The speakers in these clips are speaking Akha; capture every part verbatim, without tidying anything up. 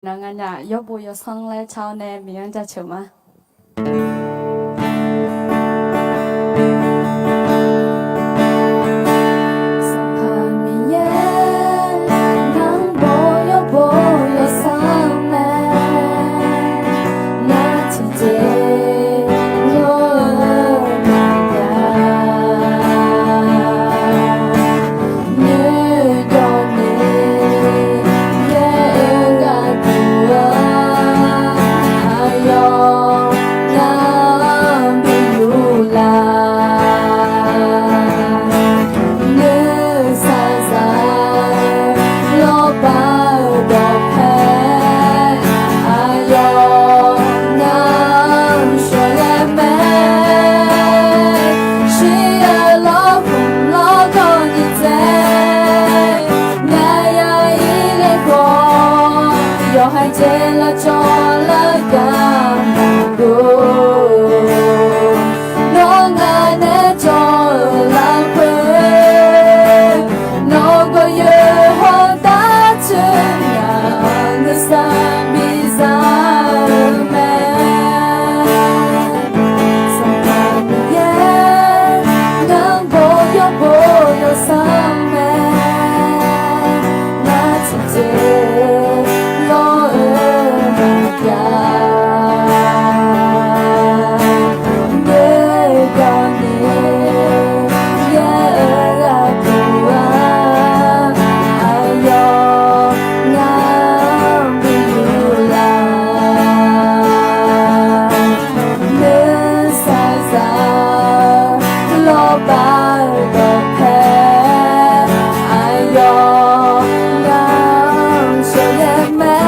Nar nganyaf yawrbo yawsanr laer car-awr nae Miqyaer-anr jaceuq ma. Sanqpaq Miqyaer, ngar-anr baw yawrbo yawsanr mae, nar tiqjeq lof-aer maqya noeqdawq ni yaer-eu gharduq-anr, aqyawf ngar-anr bi yuf laf. Nuisar zaq-eu lawrbaq-eu dawqpae, aqyawf ngar-anr shawqghae mae. Shir-eu lawrkhmq lawrdawr nyiq tsaev, nganyaf ir ngae khawf, yawqha jeq lavcawv lar gar maqgor. Nawr ngaq nae cawv-eu lafkhoer, nawq gawqyoeq hawr darcoer ngaq-anr nuisar biza-eu mae. Sanqpaq Miqyaer, ngar-anr baw yawrbo yawsanr mae, nar tiqjeq lof-aer maqya noeqdawq ni yaer-eu gharduq-anr, aqyawf ngar-anr bi yuf laf. Nuisar zaq-eu lawrbaq-eu dawqpae, aqyawf ngar-anr shawqghae mae.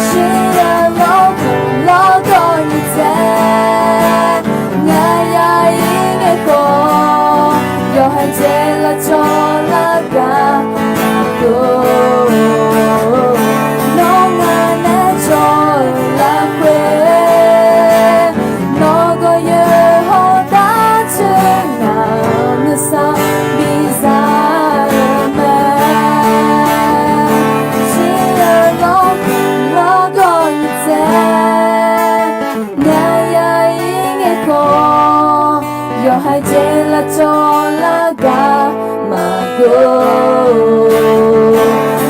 Shir-eu lawrkhmq lawrdawr nyiq tsaev, nganyaf ir ngae khawf, yawqha jeq lavcawv lar gar maqgor. Nawr ngaq nae cawv-eu lafkhoer, nawq gawqyoeq hawr darcoer ngaq-anr nuisar biza-eu mae. Shir-eu lawrkhmq lawrdawr nyiq tsaev, nganyaf ir ngae khawf, yawqha jeq lavcawv lar gar maqgor.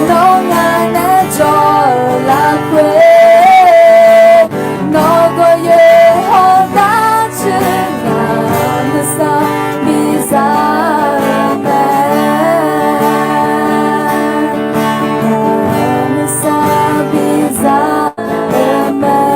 Nawr ngaq nae cawv-eu lafkhoer, nawq gawqyoeq hawr darcoer ngaq-anr nuisar biza-eu mae. Ngaq-anr nuisar biza-eu mae.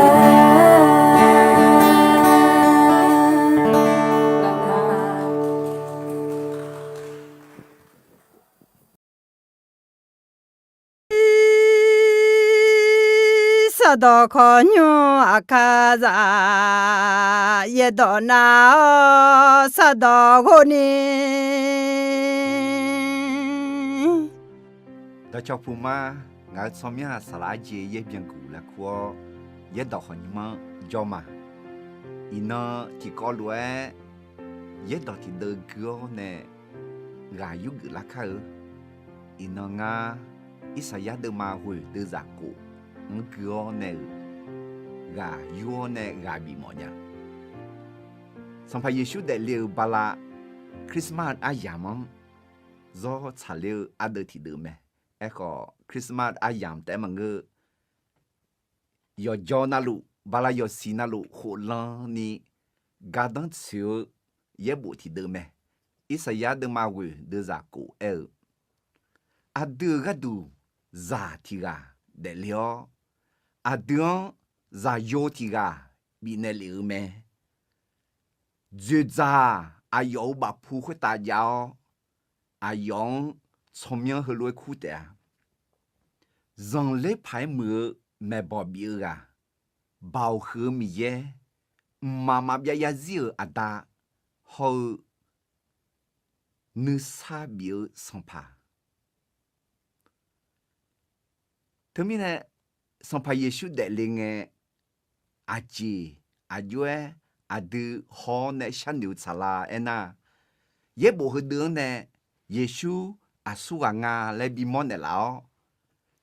Sardawq khawqnymr aqkar zaf, yaerdawq nav-awr sardawq ghov ni. Dawqcawq puq ma, ngaq-euq tsawrmyanr-aq saqlaq arjeq yaer byanguq lafkur-awr, yaerdawq khawqnymr-anr jawr ma. Iqnan tiqkawv lof-aer yaerdawq tiqdeuv gui-awr nae ghaq yurgeuf lar kar-eu. Iqnan ngar Irsaqyar deuvma ghoeq deuvzaq kof-anr gui-awr nae-euq ghaq yur-awr nae ghaq bif mawf nya. Sanqpaq Yeqsur daefle-euq bala Christmas aryamq-anr zawr tsaqler-eu ardeuv tiqdeuv mae. Aerkhawf, Christmas aryamq taef-aer maqngeur. Yawqjawr navluf, bala yawqsiq navluf khoflan ni gardanr tsoeq-eu yaerbof tiqdeuv mae. Irsaqyar deuvma ghoeq deuvzaq kof aer-eu, aqdui-euq gharduq zaq tiq ghaq daefle-awr, aqdui-anr zaqyo tiq ghaq bifnaeq lef-eu mae. Dzoeqdzaq aqyawf-euq bafpu khoertav jav-awr, aqyawf-anr tsawrmyanr heulof-aer kur taef-a. Zanqler paq-aer muiq-eu maeqbawq bif-eu ghaq, Baoq huiq-eu Miqyaer, mqmaq maqbyav zarzir-euq Aqda, hawr-eu nuisar bif-eu Sanqpaq. Teumirnae, Sanqpaq Yeqsur daefle ngae, aqjeq aqjox-aer aqdui haw-awr nae sharnoeq-eu tsaqlar aernar, yaerbof heudeuv-anr nae Yeqsur aqsur ghaq nga laer bimawr naeqlaf-awr,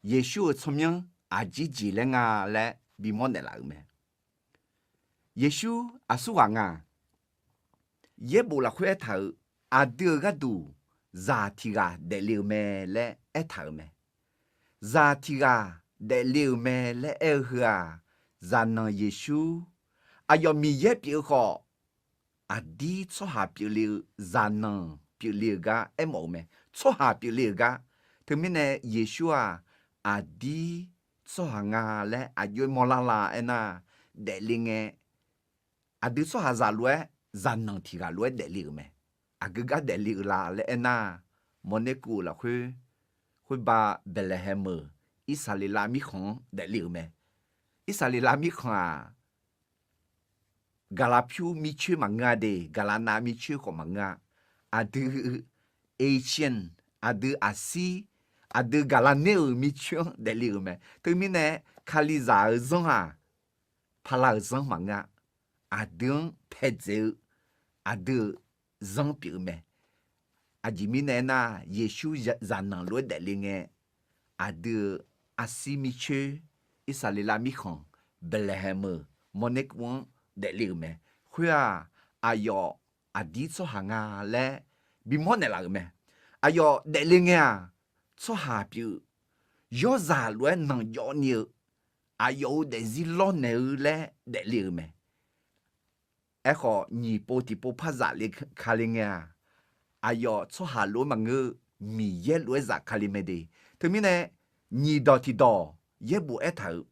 Yeqsur-euq tsawrmyanr aqjir jeq laer nga laer bimawr naeqlaf-euq mae. Yeqsur aqsurghaq nga. Yaerbof lafkhoer aertaq-euq, aqdui-euq gharduq zaq tiq ghaq daefle-euq mae laer aertaq-euq mae. Zaq tiq ghaq daefle-euq mae laer aer-eu heu-aq, zaqnanq Yeqsur, aqyawf Miqyaer pyeuf-eu khawf, aqdir tsawrhaq pyeufle-eu, zaqnanq pyeufle-euq gar aermawf-eu mae. Tsawrhaq pyeufle-euq gar. Teumirnae Yeqsur-aq, aqdir tsawrhaq nga laer aqjox-aer mawrlar la aernar, daefle ngae, aqdui tsawrhaqzaq lof-aer, zaqnanq tiq ghaq lof-aer daefle-euq mae. Aqgeu gar daefle-eu la laer aernar, mawrner kuv-euq lafkhoer, khoerba Baeqlaeqhaeq-euq Irsaqleqlav mirkhanq-anr daefle-euq mae. Irsaqleqlav mirkhanq-aq, gaqlaq pyur mircoer maqngeur-a de, gaqlaq nav mircoer khawf maqngeur-a. Aqdui Asian, aqdui aqsir, aqdui gaqlaq ner-euq mircoer-anr daefle-euq mae. Teumirnae, Kalizaq-euq zanr-aq, paqlav-euq zanr maqngeur-a. Aqdui-anr paedzaeq-eu, aqdui-euq zanr pyeuf-eu mae. Aqjeq mirnae aernar, Yeqsur zaqnanq lof-aer daefle ngae, aqdui-euq aqsir mircoer, Irsaqleqlav mirkhanq, Baeqlaeqhaeq-euq mawrner kuv-anr daefle-euq mae. Khoer-aq, aqyawf aqdir tsawrhaq nga laer bimawr naeqlaf-euq mae. Aqyawf daefle ngae-aq, tsawrhaq pyeuf, yawrzaq lof-aer nanqjawv ni-eu, aqyawf-euq daefzir lawrnaeq-eu laer daefle-euq mae. Aerkhawf, nyiq pov tiqpov par zaf le kale ngae-aq, aqyawf tsawrhaq lof-aer maqngeur-eu, Miqyaer lof-aer zaf kale mae de. Teumirnae, nyiq dawq tiqdawq yaerbof aertaq-euq,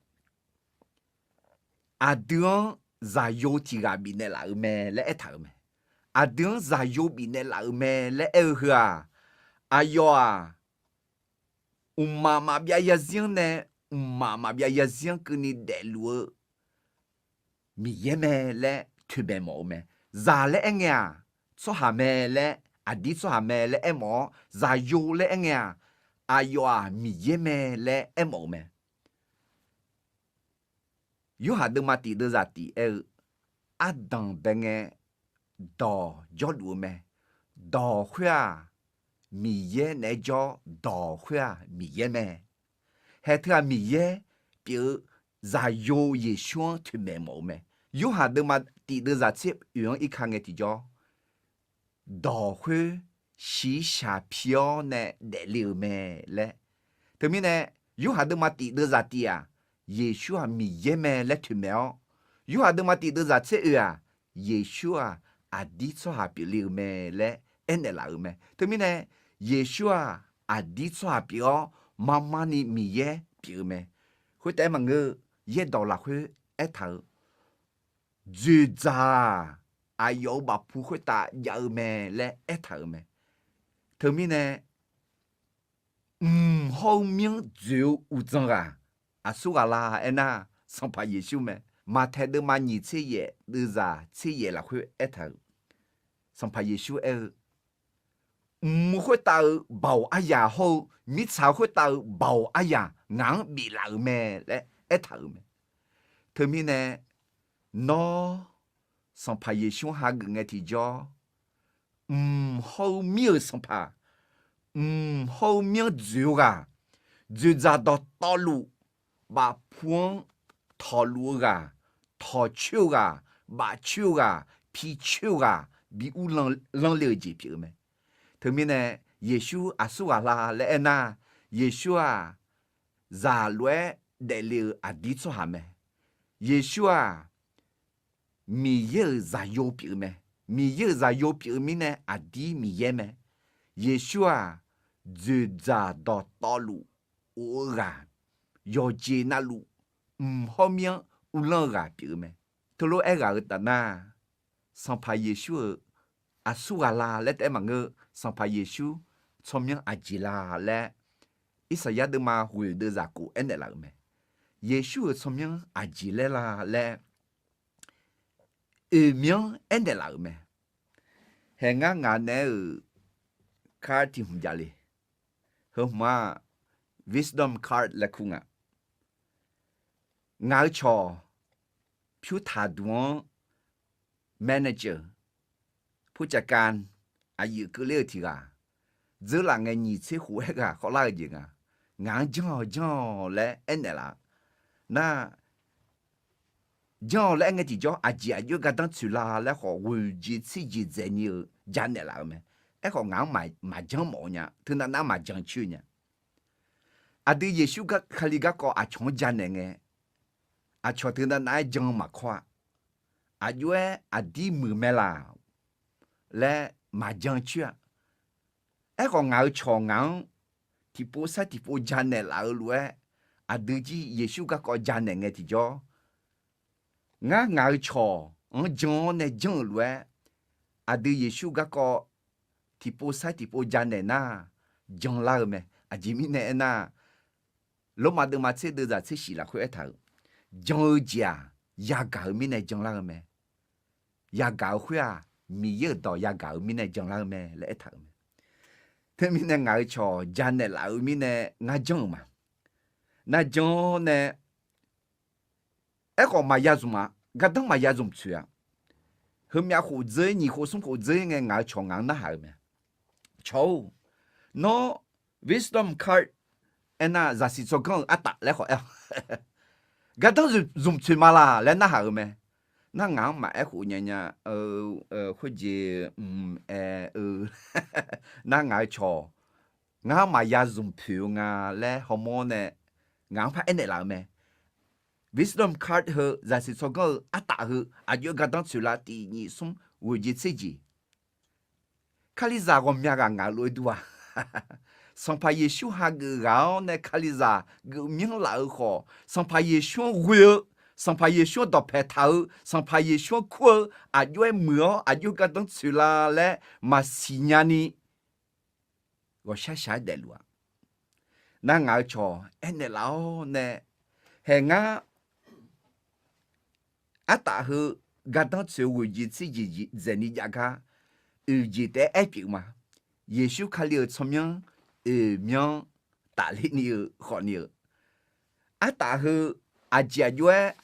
aqdui-anr zaqyo tiq ghaq bifnaeq laf-euq mae laer aertaq-euq mae. Aqdui-anr zaqyo bifnaeq laf-euq mae laer aer-eu heu-aq, aqyawf-aq, mqmaq maqbyav yarzir-anr nae, mqmaq maqbyav yarzir-anr keuvni daefluf-eu Miqyaer mae laer toeqmaeq mawf-eu mae. Zaq laer aerngae-aq, tsawrhaq mae laer, aqdir tsawrhaq mae laer aermawf-awr, zaqyo laer aerngae-aq, aqyawf-aq Miqyaer mae laer aermawf-eu mae. Yorhaq deuvma tif deuvzaq tif aer-eu, ardanq bae ngae dawq jawrluf-eu mae. Dawq khoer-aq, Miqyaer naeq-aer jawr, dawq khoer-aq Miqyaer mae. Haeq teu-aq Miqyaer pyeuf-eu zaqyo Yeqsur-anr toeqmaeq mawf-eu mae. Yorhaq deuvma tif deuvzaq tser oeq-anr irka ngae tiqjawr, dawq khoer shiqshaq pi-awr nae daefle-euq mae laer. Teumirnae, Yorhaq deuvma tif deuvzaq tif-aq, Yeqsur-aq Miqyaer mae laer toeqmaeq-awr, Yorhaq deuvma tif deuvzaq tser oeq-aq, Yeqsur-aq aqdir tsawrhaq pyeufle-euq mae laer aernaeq laf-euq mae. Teumirnae, Yeqsur-aq aqdir tsawrhaq pyeuf-awr, marmarni Miqyaer pyeuf-eu mae. Khoertaef-aer maqngeur, yaerdawq lafkhoer aertaq-euq, dzoeqdzaq-aq, aqyawf-euq bafpu khoertav jav-eu mae laer aertaq-euq mae. Teumirnae, mq hawr-eu mir-anr dzoeq-eu uqdzan ghaq aqsur ghaq la aernar, Sanqpaq Yeqsur mae. Maqtaeq deuvma nyiq tser yaef deuvzaq tser yaef lafkhoer aertaq-euq, Sanqpaq Yeqsur aer-eu, mq khoertav-eu baoq aryaq hawr-eu mirtsaq khoertav-eu baoq aryaq ngaq-anr biflaf-euq mae laer aertaq-euq mae. Teumirnae, nawr Sanqpaq Yeqsur-anr hageuf ngae tiqjawr, mq hawr-eu mir-euq sanqpaq, mq hawr-eu mir-anr dzoeq-eu ghaq, dzoeqdzaq dawqtawvluf, bafpu-anr tawqluf-eu ghaq, tawqcoer-eu ghaq, bafcoer-eu ghaq, picoer-eu ghaq, bi ur lanr le-eu jeq pyeuf-eu mae. Teumirnae, Yeqsur aqsur ghaq la laer aernar, Yeqsur-aq zaq lof-aer daefle-euq aqdir tsawrhaq mae. Yeqsur-aq Miqyaer-euq zaqyo pyeuf-eu mae. Miqyaer-euq zaqyo pyeuf-eu mirnae aqdir Miqyaer mae. Yeqsur-aq dzoeqdzaq dawqtawvluf of-eu ghaq, yawqjeq navluf mq hawr mir-anr uvlanr-eu ghaq pyeuf-eu mae. Teulof-aer ghaq-eu tafnar, Sanqpaq Yeqsur-euq aqsur ghaq la laer taef-aer maqngeur-eu, Sanqpaq Yeqsur tsawrmyanr aqjeq la laer Irsaqyar deuvma ghoeq deuvzaq kof aernaeq laf-euq mae. Yeqsur-euq tsawrmyanr aqjeq laer la laer oeq myanr aernaeq laf-euq mae. Haeq ngar ngaq naeq-aer-euq kar tiq hmq jav le. Heu hmq-aq, wisdom card laer kur nga. Ngaq-euq cawq pyurtaq duq-anr manager, ผู้จัดการ aqyuif keuvler-eu tiq ghaq, dzeurlaf ngae nyiq tser khof-aer ghaq khawvlar-eu jeq nga. ngaq-anr janr-awq janr-awq laer aernaeq laf-a. Nar, janr-awq laer aer ngae tiqjawr, aqjeq aqjox-aer gardanr tsoeq la laer khawf, ghoeq jeq tser jeq dzaeqni-euq janaeq laf-euq mae. Aerkhawf ngaq-anr maqjanr mawf-eu nya, teunav nav-aer maqjan coer nya. Aqdui Yeqsur Kali garkawv aqcawq-anr janaeq ngae, aqcawq teunav nav-aer jan maqkawr-a. Aqjox-aer aqdir muiq mae laq laer maqjan coer-a. Aerkhawf ngaq-euq cawq ngaq-anr tiqpov sair tiqpov janaeq laf-eu lof-aer, aqdui jir Yeqsur garkawv janaeq ngae tiqjawr, ngar ngaq-euq cawq-anr jan-awr nae janr-euq lof-aer, aqdui Yeqsur garkawv tiqpov sair tiqpov janaeq nar, janlar-eu mae. Aqjeq mirnae aernar, Lormav deuvma tser deuvzaq tser shif lafkhoer aertaq-euq, jan-eu jeq-aq, yagaq-eu mirnae janlar-eu mae. Yagaq-eu khoer-aq, Miqyaer-euq dawq yagaq-eu mirnae janlar-eu mae laer aertaq-euq mae. Teumirnae ngaq-euq cawq janaeq laf-eu mirnae ngar janr-euq ma. Nar jan-awr nae, aerkhawf maqya zmq-a, gardanr maqya zmq tsoeq-a. Heumyav khof dzeur-ir nyiq khof smr khof dzeur-ir ngae, ngaq-euq cawq ngaq-anr narhaq-eu mae. Cawq-or, nawr Wisdom Card aernar, zaqsiq tsawrganr-euq artaf laer khawf aer-awq. Gardanr zmq tsoeq ma laq laer narhaq-eu mae. Nar ngaq-anr maqaer khof nya nya, khoerjeq, aer-eu, nar ngaq-euq cawq ngar maqya zmq poeq-eu nga laer hawmawr nae ngaq-anr par aernaeq laf-eu mae. Wisdom Card heu zaqsiq tsawrganr-eu artaf heu aqjox-aer gardanr tsoeq la tiq nyiq smr ghoeq jeq tser jeq. Kalizaq ghawqmya ghaq ngaq-eu lof-aer dur-a. Sanqpaq Yeqsur hageuf ghaq-awr nae Kalizaq geufmyanr laf-eu khawf, Sanqpaq Yeqsur-anr ghoe-eu, Sanqpaq Yeqsur-anr dawqpae taq-eu, Sanqpaq Yeqsur-anr kur-eu aqjox-aer muiq-awr aqjox-aer gardanr tsoeq la laer maqsiq nyani ghawqshaq shaq-aer daefluf-a. Nar ngaq-euq cawq aernaeq laf-awr nae, haeq ngar artaf heu gardanr tsoeq-eu ghoeq jeq tser jeq dzaeqni jav gar oeq jeq taef-aer aer pyeuf ma. Yeqsur Kali-euq tsawrmyanr oeq myanr tafler ni-eu khawf ni-eu, artaf heu aqjeq aqjox-aer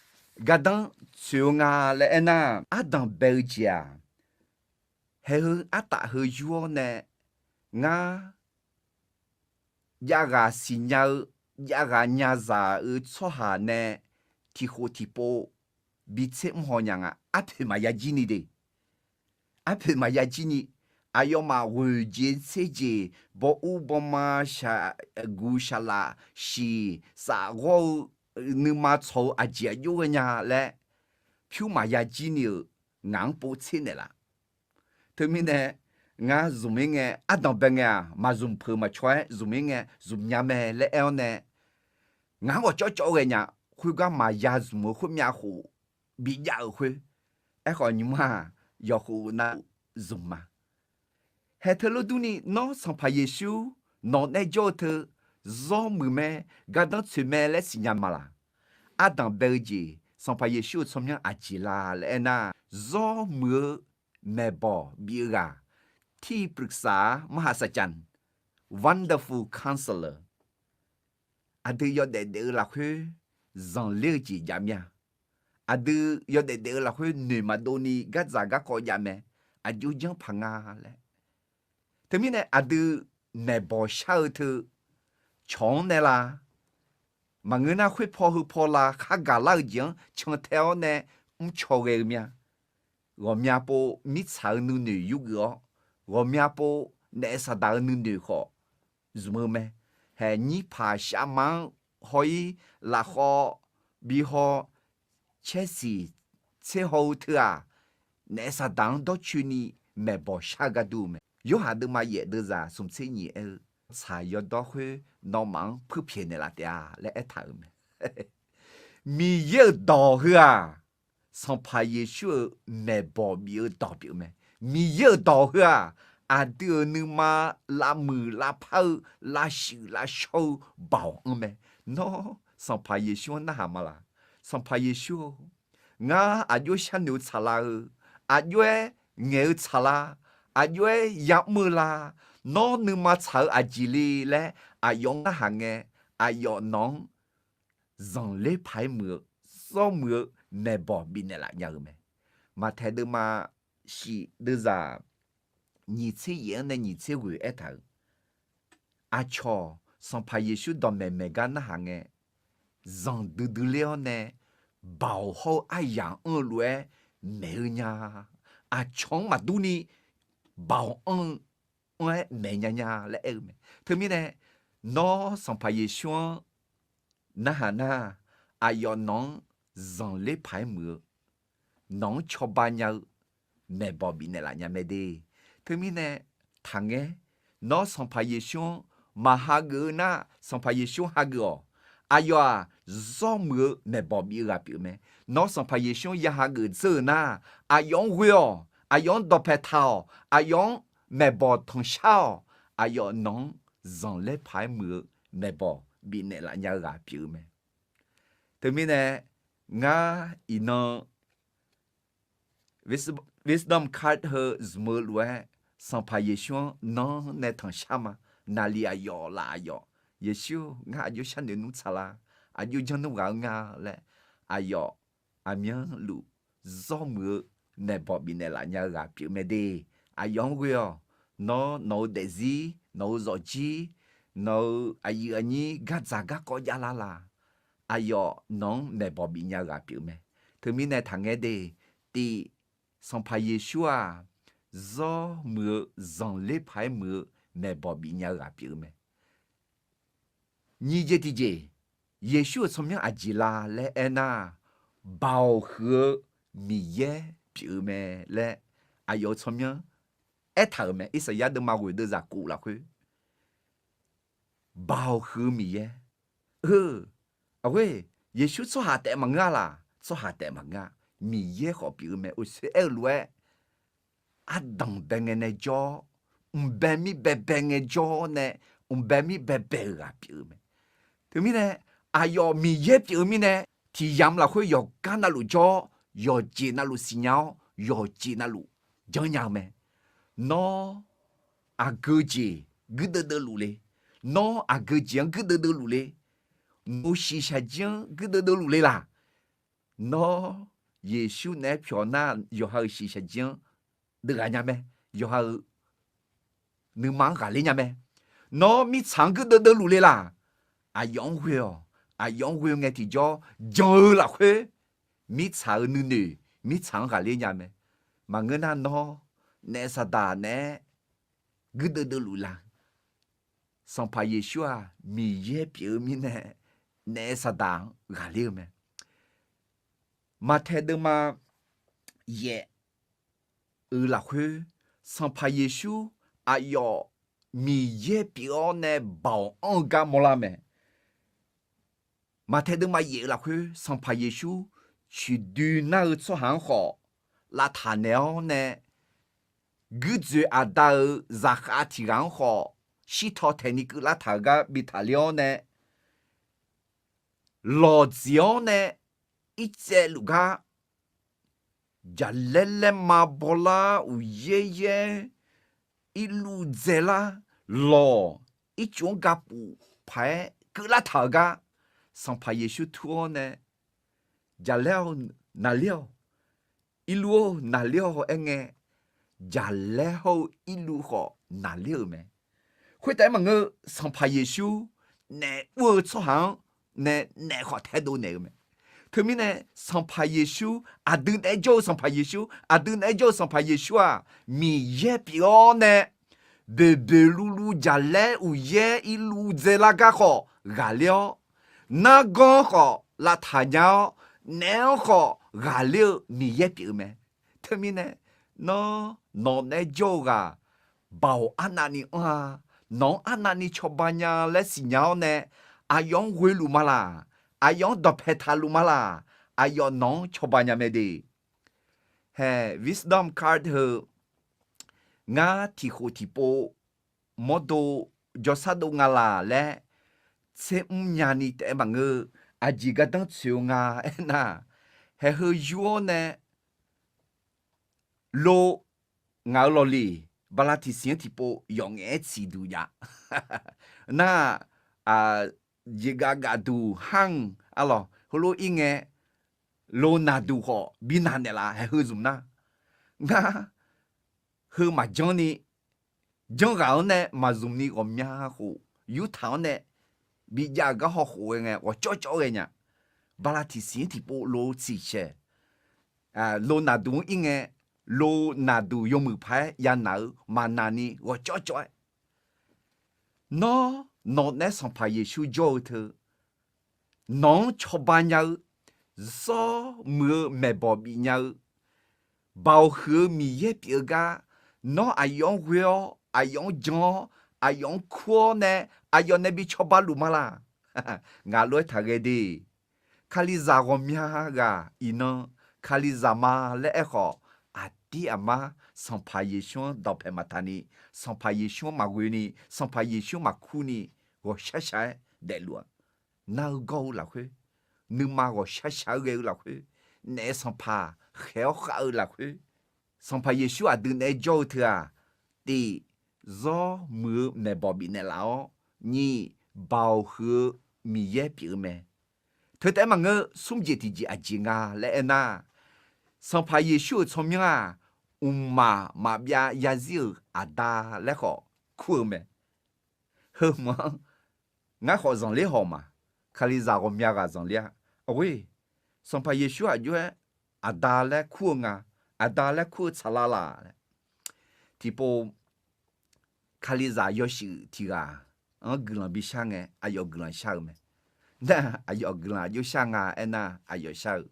gardanr tsoeq-eu nga laer aernar, ardanq bae-eu jeq-aq, haeq heu artaf heu yur-awr nae ngar javghaq siqnya-eu, javghaq nyazaq-eu tsawrhaq nae tiqkhof tiqpov bitser mr haw nya nga. Arpoeq maqya jir ni de. Arpoeq maqya jir ni, aqyawfmaf ghoeq jeq tser jeq, bawuv bawma, shaqguq shaqlaf, shiq saf ghawr-eu, nuima tsawq-eu aqjeq aqjox ghae nya laer pyur maqya jir ni-euq ngaq-anr pov tser naeqlaf. Teumirnae ngar zmq-ir ngae, ardanq bae ngae-aq, maqzmq peuq maqcaw-aer zmq-ir ngae zmq nya mae laer aer-awr nae, ngaq-anr ghawqcawv cawv ghae nya. Khoergar maqya zmq-eu khoermyav khof bijav-euq khoer, aerkhawf nymr-aq, yawqkhof navluf zmq ma. Haeq teulof durni, nawr Sanqpaq Yeqsur nawq nae jawr-eu teu zawr muiq mae, gardanr tsoeq mae laer siqnya ma laq? Ardanq bae-eu jeq, Sanqpaq Yeqsur-euq tsawrmyanr aqjeq la laer aernar, zawr muiq-eu maeqbawq bif-eu ghaq, ที่ปรึกษา มหัศจรรย์ Wonderful Counselor. Aqdui yawdaef daef-eu lafkhoer zanqler-eu jeq jav mir-a. Aqdui yawdaef daef-eu lafkhoer noeq maqdov ni gardzaq garkawv jav mae. Aqjox janr paq nga laer. Teumirnae aqdui maeqbawq shar-eu teu cawq-anr nae la, maqngeur nar khoerpaw heupaw la khar gaqlar-eu jeq-anr cantae-awr nae mrcaw ghae-eu mir-a. Ghawqmya pov mirtsaq-eu nuinoeq yurgeuf-awr, ghawqmya pov naef saqdaq-eu nuinoeq khawf zmq-eu mae. Haeq nyir paq shavma-anr haw-ir, lafkhawv bi haw, caer siq tser haw-eu teu-aq, naef saqdaq-anr dawrcoeni maeqbawq shar-eu gar dur-eu mae. Yorhaq deuvma yaef deuvzaq smq tser nyiq aer-eu, tsaq yawdawr khoer nawmaf-anr puirpyaeq naeqlaf taef-a laer aertaq-euq mae. Miqyaer-euq dawq heu-aq, Sanqpaq Yeqsur-euq maeqbawq bif-eu dawq pyeuf mae. Miqyaer-euq dawq heu-aq, aqdui-euq nuima lavmuiq lavpar-eu, lavshuif lavshawr-eu baoq anr mae. Nawr Sanqpaq Yeqsur-anr narhaq ma laq? Sanqpaq Yeqsur-or, ngar aqjox sharnoeq-eu tsaqlar-eu, aqjox-aer ngaeq-eu tsaqlar, aqjox-aer yamr-eu la, nawr nuima tsaq-eu aqjeq le laer aqyawf-anr narhaq ngae, aqyawf nawq-anr zanqler paq-aer muiq-eu, zawr muiq-eu maeqbawq bifnaeq laf nya-eu mae. Maqtaeq deuvma shif deuvzaq nyiq tser yaef-anr nae nyiq tser ghoeq aertaq-euq, aqcawq Sanqpaq Yeqsur dawqmaeq maeq gar narhaq ngae, zanqdui dui ler-awr nae, baoq hawr-eu aryaq anr-eu lof-aer maeq-eu nya. Aqcawq-anr maqdur ni baoq anr-eu anr-aer maeq nya nya laer aer-eu mae. Teumirnae, nawr Sanqpaq Yeqsur-anr narhaq nar, aqyawf nawq-anr zanqler paq-aer muiq-eu, nawq-anr cawba nya-eu maeqbawq bifnaeq laf nya mae de. Teumirnae, taqngaer, nawr Sanqpaq Yeqsur-anr maqhageuf-eu nar, Sanqpaq Yeqsur hageuf-awq. Aqyawf-aq, zawr muiq-eu maeqbawq bif-eu ghaq pyeuf mae. Nawr Sanqpaq Yeqsur-anr ya hageuf dzeur-euq nar, aqyawf-anr ghoe-awq, aqyawf-anr dawqpae taq-awq, aqyawf-anr maeqbawq tanqshar-awq. Aqyawf nawq-anr zanqler paq-aer muiq-eu maeqbawq bifnaeq laf nya-eu ghaq pyeuf-eu mae. Teumirnae, ngar iqnan Wisdom Card heu zmq-eu lof-aer, Sanqpaq Yeqsur-anr nanr nae tanqshar ma. Naqliq aqyawf, laf aqyawf, Yeqsur-or, ngar aqjox sharnoeq nmr tsaqlar, aqjox janr nmr ghaq-eu nga laer, aqyawf aqmyanluf zawr muiq-eu maeqbawq bifnaeq laf nya-eu ghaq pyeuf mae de. Aqyawf-anr ghoe-awq. Nawr nawq-eu daefzir, nawq-eu zawqjir, nawq-eu aqyuif aqnyir gardzaq garkawv javlar laq, aqyawf nawq-anr maeqbawq bif nya-eu ghaq pyeuf mae. Teumirnae taqngaer de, tif, Sanqpaq Yeqsur-aq, zawr muiq-eu zanqler paq-aer muiq-eu maeqbawq bif nya-eu ghaq pyeuf-eu mae. Nyiq jeq tiqjeq, Yeqsur-euq tsawrmyanr aqjeq la laer aernar, baoq huiq-eu Miqyaer pyeuf-eu mae laer aqyawf-euq tsawrmyanr aertaq-euq mae. Irsaqyar deuvma ghoeq deuvzaq kov lafkhoer, baoq huiq-eu Miqyaer. Heu, aqghoer, Yeqsur tsawrhaq taef maqngeur-a laq? Tsawrhaq taef maqngeur-a. Miqyaer khawf pyeuf-eu mae. Oeqsoer aer-eu lof-aer, ardanq bae ngae nae jawr-awr, mqbae mir baebae ngae jawr-awr nae, mqbae mir baebae-euq ghaq pyeuf-eu mae. Teumirnae, aqyawf Miqyaer pyeuf-eu mirnae, tiq yamq lafkhoer yawqgar navluf jawr-awr, yawqjeq navluf siqnya-awr, yawqjeq navluf janrnya-eu mae. Nawr aqgeu jeq guirdeuv deuvluf le? Nawr aqgeu jeq-anr guirdeuv deuvluf le? Nawq-eu shiqshaq jir-anr guirdeuv deuvluf le laq? Nawr Yeqsur naeq-aer pyawq nar, yawqha-euq shiqshaq jir-anr deuvghaq nya mae. Yawqha-euq nuima-anr ghaqler nya mae. Nawr mirtsaq-anr guirdeuv deuvluf le laq? Aqyawf-anr ghoe-awq. Aqyawf-anr ghoe ngae tiqjawr, jan-eu lafkhoer mirtsaq-euq nuinoeq, mirtsaq-anr ghaqler nya mae. Maqngeur nar nawr naef saqdaq naeq-aer guirdeuv deuvluf la? Sanqpaq Yeqsur-aq, Miqyaer pyeuf-eu mirnae, naef saqdaq-anr ghaqler-eu mae. Maqtaeq deuvma yaef-eu lafkhoer, Sanqpaq Yeqsur aqyawf Miqyaer pyeuf-awr nae baoq anr-eu gar mawrlar mae. Maqtaeq deuvma yaef-eu lafkhoer, Sanqpaq Yeqsur coiqdoi nar-eu tsawrhaq-anr khawf lavtaq naeq-awr nae, guirdzoeq aqda-euq zaqkhav tiq ghaq-anr khawf shirtaw taeqni keuvlar taq-eu gar bi taqler-awr nae, lawqdziq-awr nae irtsaev luf gar, jaqlaer laerma bawlar, uqyaer yaer irluv dzaelar, lawq ircuf-anr gapuf paq-aer keuvlar taq-eu gar, Sanqpaq Yeqsur tur-awr nae, jaqlaer-awr, naqler-awq, irluv-or, naqler-awq aerngae, jaqlaer hawr-eu irluv khawf naqler-euq mae. Khoertaef-aer maqngeur, Sanqpaq Yeqsur naef ur-eu tsawrhaq-anr nae naef khawf taedov naeq-eu mae. Teumirnae, Sanqpaq Yeqsur, aqdui naeq-aer jawr-eu Sanqpaq Yeqsur, aqdui naeq-aer jawr-eu Sanqpaq Yeqsur-aq, Miqyaer pyeuf-awr nae, boeqboeq luvluv jaqlaer uqyaer irluv dzaelar gar khawf ghaqler-awr, nargawr-anr khawf lavtaq nya-awr, naef-anr khawf ghaqler-eu Miqyaer pyeuf-eu mae. Teumirnae, nawr nawq naeq-aer jawr-eu ghaq, baoq arnavni anr-a, nawq-anr arnavni cawba nya laer siqnya-awr nae, aqyawf-anr ghoeluf ma laq? Aqyawf-anr dawqpae taqluf ma laq? Aqyawf nawq-anr cawba nya mae de. Hae, Wisdom Card heu, ngar tiqkhof tiqpov mawrdo jawrshar dov nga laq laer tser mr nyani taef-aer maqngeur. Aqjeq gardanr tsoeq-eu nga aernar, haeq heu yur-awr nae lo ngaq-euq lawqliq bala tiqsiq-anr tiqpov yawf ngaef-aer tsiqduq jav. Nar, jeqgaf gafduq har-anr arlawq heulof-ir ngae, lo naqduq khawf bi naq naeqlaf haeq heu zmq nar, ngar heu maqjanr ni, janrghaq-anr nae maqzmq ni ghawqmya khof yurtaq-anr nae bijav-euq gar hawkhof ghae ngae ghawqcawv cawv ghae nya. Bala tiqsiq-anr tiqpov lo tsiqshaeq, lo naqduq-anr ir ngae, lo naqduq yawmuiq paq-aer yanaq-eu maqnaq ni ghawqcawv cawv-aer, nawr, nawq nae Sanqpaq Yeqsur jawr-eu teu, nawq-anr cawba nya-eu, zawr muiq-eu maeqbawq bif nya-eu, baoq huiq-eu Miqyaer pyeuf-eu gar, nawr aqyawf-anr ghoe-awr, aqyawf-anr jan-awr, aqyawf-anr kur-awr nae, aqyawf nae bi cawba luf ma laq? Ngaq lof-aer taqghae de. Kalizaq ghawqmya ghaq iqnan Kalizaq ma laer aerkhawf, aqdir aqmar Sanqpaq Yeqsur-anr dawqpaeq maqtaq ni, Sanqpaq Yeqsur-anr maqghoe ni, Sanqpaq Yeqsur-anr maqkur ni, ghawqshar shaq-aer daefluf-a. Nar-eu gawr-eu lafkhoer, nuima ghawqshar shaq-aer ghae-eu lafkhoer, naef Sanqpaq khaeq-awr khav-eu lafkhoer, Sanqpaq Yeqsur aqdui naeq-aer jawr-eu teu-aq, tiq, zawr muiq-eu maeqbawq bifnaeq laf-awr, nyiq, baoq huiq-eu Miqyaer pyeuf-eu mae. Teu taef-aer maqngeur, smr jeq tiqjeq aqjeq nga laer aernar, Sanqpaq Yeqsur-euq tsawrmyanr-aq, mqmaq maqbyav yarzir-euq Aqda laer khawf kur-eu mae. Heu hmq-anr ngar khawf zanqler haw ma. Kalizaq ghawqmya ghaq zanqler-a. Awr, Sanqpaq Yeqsur aqjox-aer Aqda laer kur-eu nga, Aqda laer kur-eu tsaqlaq laq laer. Tiqpov Kalizaq yawshuif tiq ghaq-anr guiqlanq bishar ngae, aqyawf guiqlanq shar-eu mae. Nar aqyawf guiqlanq aqjox shar nga aernar, aqyawf shar-eu,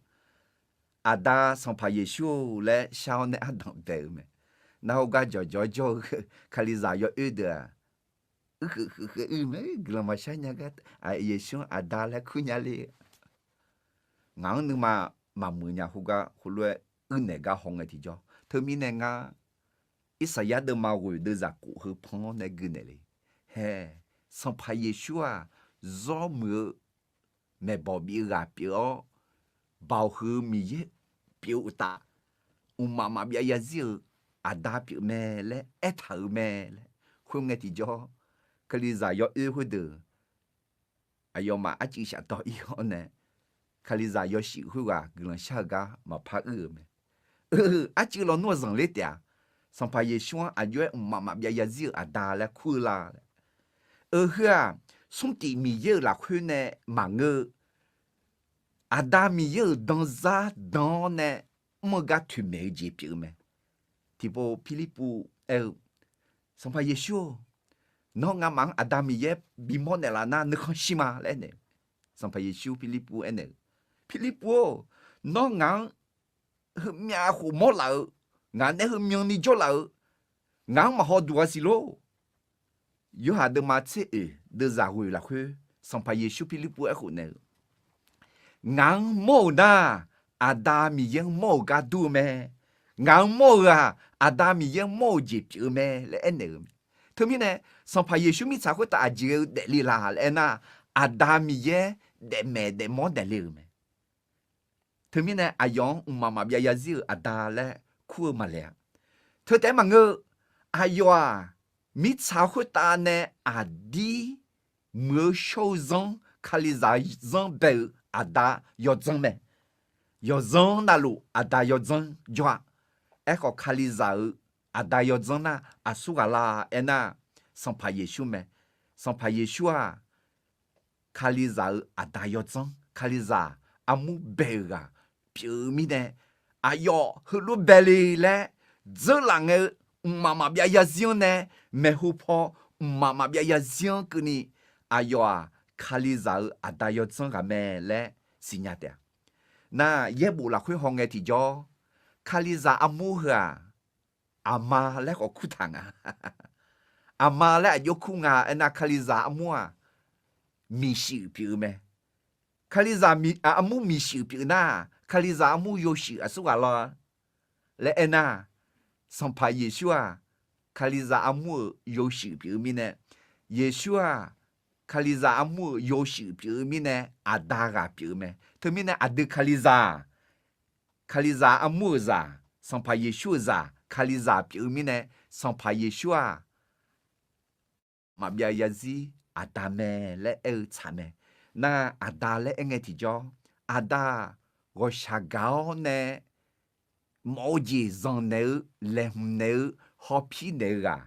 Aqda Sanqpaq Yeqsur-or laer shar-awr nae ardanq bae-eu mae. Nar khoergar jawqjawq jawr-eu Kalizaq yawoer deuq-aq, uirkhuif khuif khuif uir mae, guiqlanq maqshar nya gar, Yeqsur-anr Aqda laer kur nya le. Ngaq-anr nuima maqmuiq nya khoergar, khoerlof-aer uirnaeq gar haw ngae tiqjawr. Teumirnae ngar Irsaqyar deuvma ghoeq deuvzaq kof heu pan-awr nae gui naeq le. Hae, Sanqpaq Yeqsur-aq, zawr muiq-eu maeqbawq bif-eu ghaq pyeuf-awr, baoq huiq-eu Miqyaer pyeuf-eu uqtaf, mqmaq maqbyav yarzir-euq Aqda pyeuf mae laer aertaq-euq mae laer. Khoerngae tiqjawr, Kalizaq yawoer khoerdeuq aqyawfmaf arcuiv shafdawr ir-awr nae, Kalizaq yawshuif khoerghaq guiqlanq shar-eu gar maqpar uir-euq mae. Arcuiv lawnmr-eu zanqler taef-a. Sanqpaq Yeqsur-anr aqjox-aer mqmaq maqbyav yarzir-euq Aqda laer kur-eu la laer. Eu, heu-aq, smr tif Miqyaer-euq lafkhoer nae maqngeur-eu, Aqda Miqyaer-euq danzar dan-awr nae mr-eu gar toeqmaeq-eu jeq pyeuf-eu mae. Tiqpov Pirlirpuv aer-eu, Sanqpaq Yeqsur-or, nawr ngamaf-anr Aqda Miqyaer bimawr naeqlaf nar nuikhanr shir ma laer aernaeq-eu. Sanqpaq Yeqsur Pirlirpuv aernaeq-eu, Pirlirpuv-or, nawr ngaq-anr heumyav khof mawr laf-eu, ngaq nae heumyan ni jawr laf-eu, ngaq-anr maqhaw duq-a siq lor. Yorhaq deuvma tser oeq deuvzaq ghoeq lafkhoer Sanqpaq Yeqsur Pirlirpuv aerkhof naeq-eu, Ngaq-anr mawr-euq nar, Aqda Miqyaer-anr mawr-euq gar dur-eu mae. Ngaq-anr mawr-euq-aq, Aqda Miqyaer-anr mawr-euq jeq pyeuf-eu mae laer aernaeq-eu mae. Teumirnae, Sanqpaq Yeqsur mirtsaq khoertav aqjeq ghae-eu daefle la laer aernar, Aqda Miqyaer daefmaeq daefmawr daefle-euq mae. Teumirnae, aqyawf-anr mqmaq maqbyav yarzir-euq Aqda laer kur-eu maqlaeq-a. Teu taef-aer maqngeur-eu, aqyawf-aq, mirtsaq khoertav nae aqdir muiq-eu shawr-eu zanr, Kalizaq zanr bae-euq Aqda yawdzanr mae. Yawdzanr navluf Aqda yawdzanr jawr-a. Aerkhawf, Kalizaq-euq Aqda yawdzanr nar aqsur ghaq la aernar, Sanqpaq Yeqsur mae. Sanqpaq Yeqsur-aq, Kalizaq-euq Aqda yawdzanr, Kalizaq armur bae-euq ghaq pyeuf-eu mirnae, aqyawf heulof bae le laer dzeurlaf ngae-eu mqmaq maqbyav yarzir-anr nae maeqhu paw mqmaq maqbyav yarzir-anr keuvni, aqyawf-aq, Kalizaq-euq Aqda yawdzanr ghaq mae laer siqnya taef-a. Nar, yaerbof lafkhoer hawngae tiqjawr, Kalizaq armur heu-aq, aqma laer khawf kurtaq nga. Aqma laer aqjox kur nga aernar, Kalizaq armur-aq, miqshuif pyeuf-eu mae. Kalizaq armur miqshuif pyeuf nar, Kalizaq armur yawshuif aqsur ghaq law-a laer aernar, Sanqpaq Yeqsur-aq, Kalizaq armur-euq yawshuif pyeuf-eu mirnae, Yeqsur-aq, Kalizaq armur-euq yawshuif pyeuf-eu mirnae, Aqda ghaq pyeuf-eu mae. Teumirnae, aqdui Kalizaq, Kalizaq armur-euq zaq, Sanqpaq Yeqsur-euq zaq, Kalizaq pyeuf-eu mirnae, Sanqpaq Yeqsur-aq, maqbyav yarzir Aqda mae laer aer-eu tsaq mae. Nar, Aqda laer aer ngae tiqjawr, Aqda-aq, ghawqshaq gaq-awr nae mawf-eu jeq zanqnaeq-eu, laeqhmq naeq-eu, hawpir naeq-eu ghaq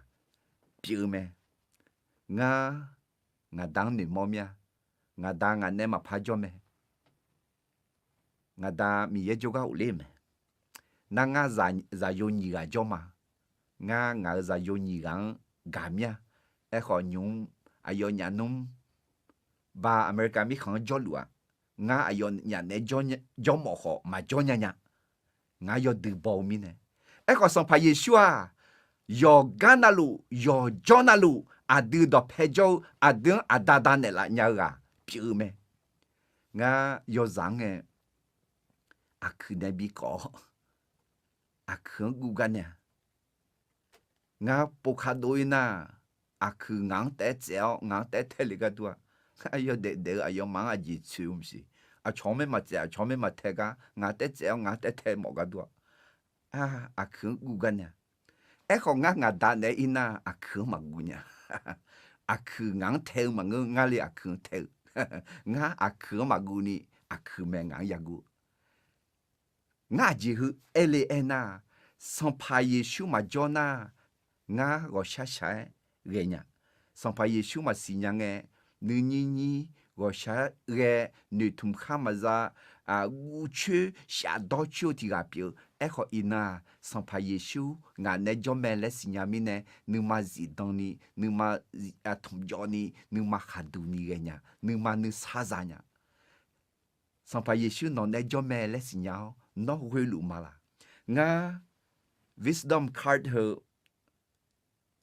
pyeuf-eu mae. Ngar, ngaqda-anr noeqmawr mir-a. Ngaq da ngaq nae maqpar jawr mae. Ngaq da Miqyaer jawrgar ghofler-euq mae. Nar ngar zaqyo nyiq ghaq jawr ma. Ngar ngaq-euq zaqyo nyiq ghaq-anr gaq mir-a. Aerkhawf nymq-mr aqyawfnyaf nmr ba America mirkhanq-anr jawrluf-aq, ngar aqyawfnyaf naeq-aer jawrmawf khawf maqjawr nya nya. Ngar yawdui baw-eu mirnae. Aerkhawf Sanqpaq Yeqsur-aq, yawqgar navluf yawqjawr navluf aqdui dawqpae jawr-eu aqdui-anr aqda da naeqlaf nya-eu ghaq pyeuf-eu mae. Ngar yawzaq-anr ngae, aqkuiq nae bikawv-awr, aqkuiq-anr guv gar nae-aq, ngar pov ka dov-ir nar, aqkuiq ngaq-anr taef-aer tsaev-awr ngaq-anr taef-aer tae le gar dur-a. Ngar yawdaef daef-eu aqyawfmaf-anr aqjeq tsoeq-eu maqsiq. Aqcawq-anr maermaq tsaev, aqcawq-anr maermaq tae gar, ngaq taef-aer tsaev-awr ngaq-anr taef-aer tae mawf gar dur-a. Aqkuiq-anr guv gar nae-a. Aerkhawf ngar ngaq da naeq-aer ir nar aqkuiq-anr maqguv nya. Aqkuiq ngaq-anr tae-eu maqngeur, ngar le aqkuiq-anr tae-eu. Ngar aqkuiq-anr maqguv ni, aqkuiq mae ngaq-anr yaguv. Ngar aqjeq heu aer le aernar, Sanqpaq Yeqsur maqjawr nar, ngar ghawqshaq shaq-aer ghae nya. Sanqpaq Yeqsur maqsiq nya ngae, nuinyir nyir ghawqshaq ghae, noeqtmq khar maqza, guvcoer shafdawr coer-eu tiq ghaq pyeuf-eu. Aerkhawf iqnan-aq, Sanqpaq Yeqsur ngaq nae jawr mae laer siqnya mirnae, nuima zifdan ni, nuima tmq jawv ni, nuima khaqduq ni ghae nya, nuima nuisar za nya. Sanqpaq Yeqsur nawq nae jawr mae laer siqnya-awr nawr ghoeluf ma laq? Ngar Wisdom Card heu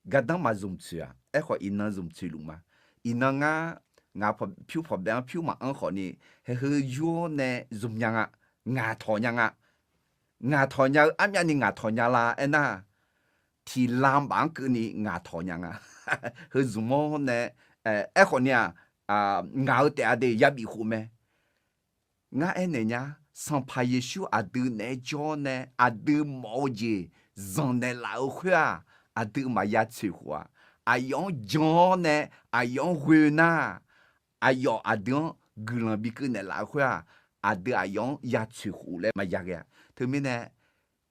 gardanr maqzmq tsoeq-aq, aerkhawf iqnan zmq tsoeq luf ma. Iqnan ngar, ngaq pyur pawqbae-anr pyur maqanr khawfni, haeheu yur-awr nae zmq nya nga, ngaq tawq nya nga. Ngaq tawq nya-eu armyavni ngaq tawq nya la aernar, tiqla baf-anr keuvni ngaq tawq nya nga. Heu zmq-awr nae, aerkhawfni-aq, ngaq-eu taef-a de yabif khof mae. Ngar aernaeq nya, Sanqpaq Yeqsur aqdui naeq-aer jawr nae aqdui mawf-eu jeq zanqnaeq laf-eu khoer-aq, aqdui maqya tsoeq khof-a. Aqyawf-anr jan-awr nae aqyawf-anr ghoe nar, aqyawf aqdui-anr guiqlanq bikeuv naeqlaf-eu khoer-aq, aqdui aqyawf-anr ya tsoeq khof laer maqya ghae-a. Teumirnae,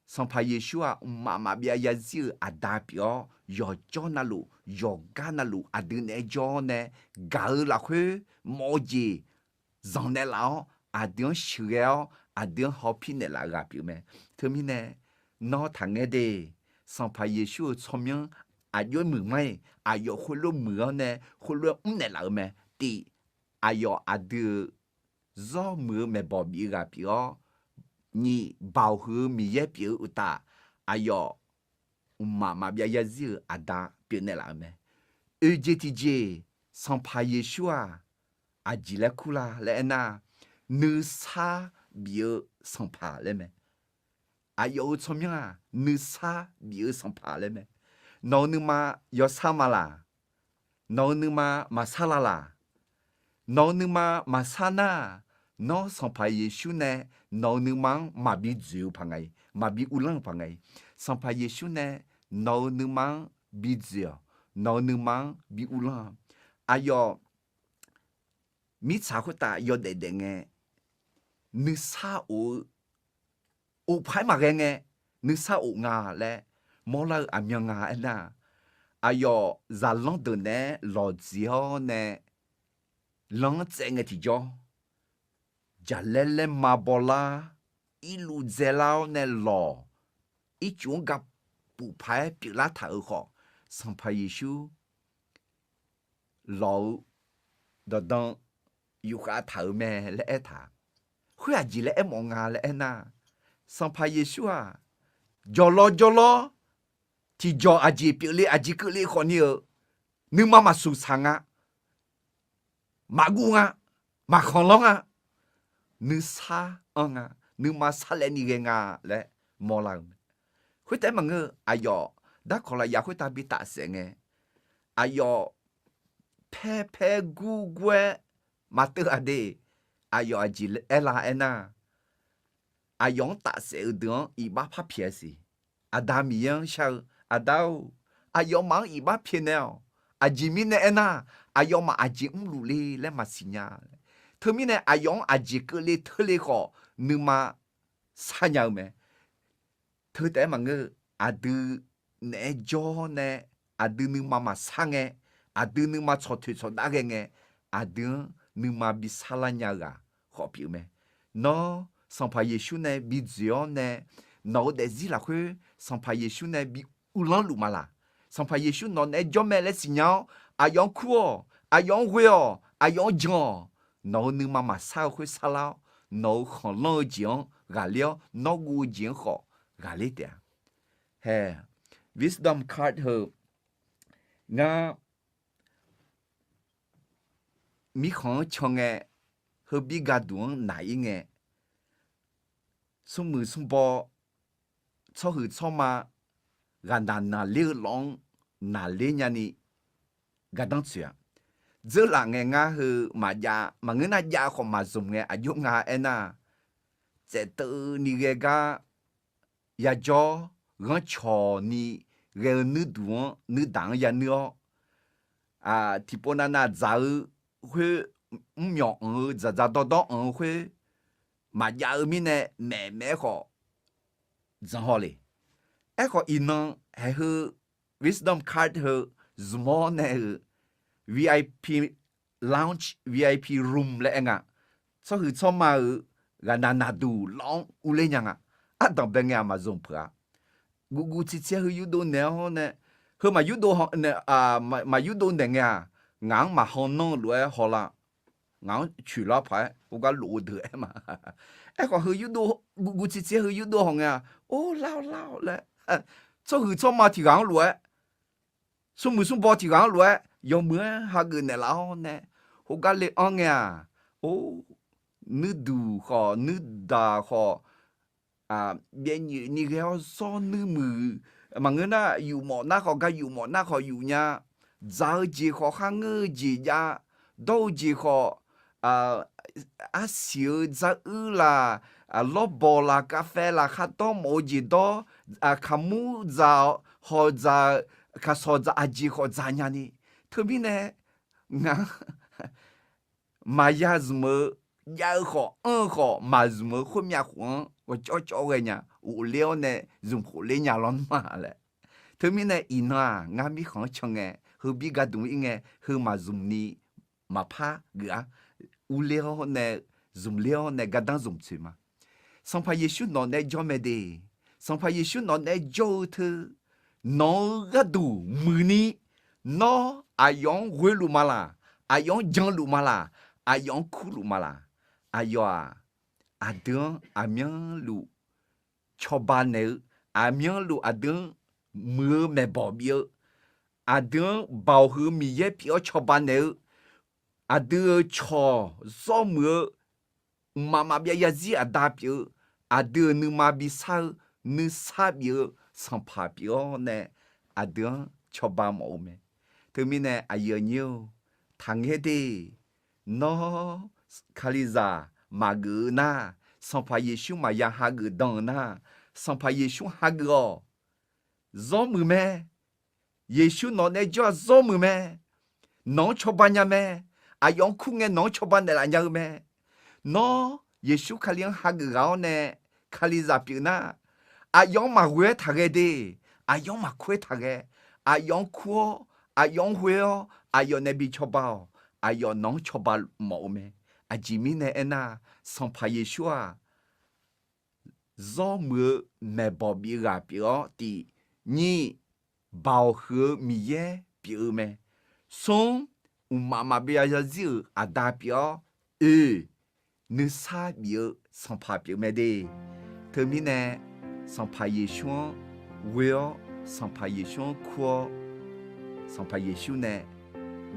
Sanqpaq Yeqsur-aq, mqmaq maqbyav yazir-euq aqda pyeuf-awr, yawqjawr navluf, yawqgar navluf aqdui naeq-aer jawr-awr nae, gaq-eu lafkhoer mawf-eu jeq zanqnaeq laf-awr, aqdui-anr sheuqghae-awr, aqdui-anr hawpir naeqlaf-eu ghaq pyeuf mae. Teumirnae, nawr taqngaer de, Sanqpaq Yeqsur-euq tsawrmyanr aqjox-aer muiq mar-iq, aqyawf khoerlof muiq-awr nae, khoerlof-aer mrnaeq laf-eu mae. Tif, aqyawf aqdui-euq zawr muiq-eu maeqbawq bif-eu ghaq pyeuf-awr, nyiq, Baoq huiq-eu Miqyaer pyeuf-eu uqtaf, aqyawf mqmaq maqbyav yazir-euq aqda pyeufnaeq laf-euq mae. Oeq jeq tiqjeq, Sanqpaq Yeqsur-aq, aqjeq laer kur la laer aernar, nuisar bif-eu sanqpaq laer mae. Aqyawf-euq tsawrmyanr-aq, nuisar bif-eu sanqpaq laer mae. Nawq-euq nuima yawsar ma laq? Nawq-euq nuima maqsar la laq? Nawq-euq nuima maqsar nar, nawr Sanqpaq Yeqsur nae nawq-euq nuima-anr maqbi dzoeq-eu paq nga-iq, maqbi uvlanr-eu paq nga-iq. Sanqpaq Yeqsur nae nawq-euq nuima-anr bi dzoeq-awq, nawq-euq nuima-anr bi uvlanr-a. Aqyawf mirtsaq khoertav yawdaef daef ngae, nuisar of-eu, of paq-aer maqghae ngae, nuisar of nga laer mawrlar-eu aqmyan nga aernar, aqyawf zaqlanr deuq naeq-aer lawqdzeq-awr nae lanr-anr tsaev ngae tiqjawr, jaqlaer laerma bawlar, irluv dzaelar-awr nae lawq, ircuf-anr gapuf paq-aer pyeuflar taq-euq khawf, Sanqpaq Yeqsur lawq-eu dawqdan yufkhav taq-euq mae laer aertaq. Khoer aqjeq laer aermawf nga laer aernar, Sanqpaq Yeqsur-aq, jawqlawr jawrlawr tiqjawq aqjeq pyeufle aqjeq keuvle khawfni-euq nuima maqsuq saq nga, maqguv nga, maqkhanq lanr nga, nuisar anr nga, nuima sarlaevni ghae nga laer mawrlar-euq mae. Khoertav-aer maqngeur-eu, aqyawf darkawq lafyaq khoertav bi tafsaef ngae, aqyawf paer paer gur gur-aer maqteuv-a de. Aqyawf aqjeq aerlar aernar, aqyawf-anr tafsaef-eu deuq-anr iqbax par pyaeq-a siq. Aqda Miqyaer-anr shar-eu, Aqda-or, aqyawfmaf-anr iqbax pyaeqnaeq-awq. Aqjeq mirnae aernar, aqyawfmaf aqjeq mrluf le laer maqsiq nya. Teumirnae aqyawf-anr aqjeq keuvle teule khawf nuima sarnya-eu mae. Teu taef-aer maqngeur-eu, aqdui naeq-aer jawr nae, aqdui nuima maqsar ngae, aqdui nuima tsawqtoeq tsawqdav ghae ngae, aqdui-anr nuima bi sarlar nya-eu ghaq khawf pyeuf mae. Nawr Sanqpaq Yeqsur nae bi dzoeq-awr nae, nawq-eu daefzir lafkhoer Sanqpaq Yeqsur nae bi uvlanr luf ma laq? Sanqpaq Yeqsur nawq naeq-aer jawr mae laer siqnya-awr, aqyawf-anr kur-awq, aqyawf-anr ghoe-awq, aqyawf-anr jan-awq. Nawq-eu nuima maqsar-eu khoer sarlar-awr, nawq-eu khanqlanr-eu jeq-anr ghaqler-awr, nawr guv-eu jeq-anr khawf ghaqler taef-a. Hae, Wisdom Card heu ngar mirkhanq-anr can ngae, heubir gharduq-anr naq-ir ngae, smrmuiq smrbaw, tsawrhuiq tsawrma, ghaqnaq naqler-eu lawf-anr naqler nyani gardanr tsoeq-a. Dzeurlaf ngae ngar heu maqjav, maqngeur nar jav khawf maqzmq ngae aqjox nga aernar, tsaefteuv ni ghae gar yajawr ghanrcawq ni ghae-eu nuirduq-anr nuirdaq-anr yanuir-awr, tiqpov navnav dzaq-eu khoer, mrmyawq anq-eu dzaqdzaq dawrdawr anq-eu khoer maqjav-eu mirnae, maef maef-aer khawf dzanq haw le. Aerkhawf iqnan haeq heu Wisdom Card heu zmq-awr nae-euq VIP lounge, VIP room laer aer nga. Tsawrhuiq tsawrma-euq ghaqnaq naqduq lawf-anr urler nya nga. Ardanqbae ngae-aq maqzmq peuq-a. Guvguv tsirtsir-aer heu yurdov naeq-awr nae, heu maqyurdov naeq ngae-aq, ngaq-anr maqhaw nanr-eu lof-aer hawlar. Ngaq-anr coeqlar paq-aer khoergar lof-eu deuq aer ma. Aerkhawf heu yurdov, guvguv tsirtsir-aer heu yurdov haw ngae-aq, or lar-awr lar-awr laer, tsawrhuiq tsawrma tiq ghaq-anr lof-aer, smrmuiq smrbaw tiq ghaq-anr lof-aer yawmuiq-aer hageuf naeqlaf-awr nae, khoergar le-anr ngae-aq, or, nuirduq khawf nuirdaq khawf, byav nyoeq ni ghae-awr zawr nuirmuiq, maqngeur nar yufmawf nar khawf gar yufmawf nar khawf yuf nya, dzaq-eu jeq khawf kharngeur-eu jeq jav, dawr-eu jeq khawf, arsiq-eu dzaruir laq, lawrbawq laq, kavfae laq, khardawr mawf-eu jeq dawr, kaqmur dzaq-awq, hawq dzaq, kaqsawq dzaq, aqjeq khawf dzaq nyani. Teumirnae ngaq-anr maqya zmq-eu, jav-eu khawf anr-eu khawf maqzmq-eu khoermyav khof-anr ghawqcawv cawv ghae nya, ghofler-awr nae zmq khofler nya lawr ma laer. Teumirnae iqnan-aq ngar mirkhanq-anr can ngae, heubir gharduq ir ngae, heu maqzmq ni maqpar geuf-ar. Urler-awr nae, zmqler-awr nae gardanr zmq tsoeq ma. Sanqpaq Yeqsur nawq naeq-aer jawr mae de. Sanqpaq Yeqsur nawq naeq-aer jawr-eu teu, nawq-eu gharduq muiqni, nawr aqyawf-anr ghoeluf ma laq? Aqyawf-anr janluf ma laq? Aqyawf-anr kurluf ma laq? Aqyawf-aq, aqdui-anr aqmyanluf cawba naeq-eu, aqmyanluf aqdui-anr muiq-eu maeqbawq bif-eu, aqdui-anr baoq huiq-eu Miqyaer pyeuf-awr cawba naeq-eu, aqdui-euq cawq zawr muiq-eu, mqmaq maqbyav zarzir aqda pyeuf-eu, aqdui-euq nuima bi sar-eu, nuisar bif-eu Sanqpaq pyeuf-awr nae, aqdui-anr cawba mawf-eu mae. Teumirnae aqyuif aqnyir-or, taqngaer de. Nawr Kalizaq maqgeuf-eu nar, Sanqpaq Yeqsur maqya hageuf dan-eu nar, Sanqpaq Yeqsur hageuf-awq. Zawr muiq mae. Yeqsur nawq naeq-aer jawr-aq zawr muiq mae. Nawq-anr cawba nya mae. Aqyawf-anr kur ngae nawq-anr cawba naeqlaf nya-eu mae. Nawr Yeqsur Kali-anr hageuf ghaq-awr nae Kalizaq pyeuf nar, aqyawf-anr maqghoe-aer taqghae de. Aqyawf-anr maqkur-aer taqghae. Aqyawf-anr kur-awr, aqyawf-anr ghoe-awr, aqyawf nae bi cawba-awq. Aqyawf nawq-anr cawba mawf-eu mae. Aqjeq mirnae aernar, Sanqpaq Yeqsur-aq, zawr muiq-eu maeqbawq bif-eu ghaq pyeuf-awr tiq, nyiq, baoq huiq-eu Miqyaer pyeuf-eu mae. Smr, mqmaq maqbyav zarzir-euq aqda pyeuf-awr, oe, nuisar bif-eu Sanqpaq pyeuf mae de. Teumirnae Sanqpaq Yeqsur-anr ghoe-awr, Sanqpaq Yeqsur-anr kur-awr, Sanqpaq Yeqsur nae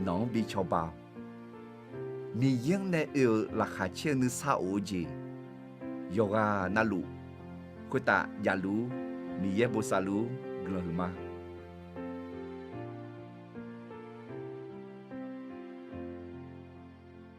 nawq-anr bi cawba-awq. Miqyaer-anr nae oe-euq laqkhaq caer-eu nuisar of-eu jeq yawqghaq navluf khoertav javluf-ur, Miqyaer bosav luf-ur guiqlanq huiqma.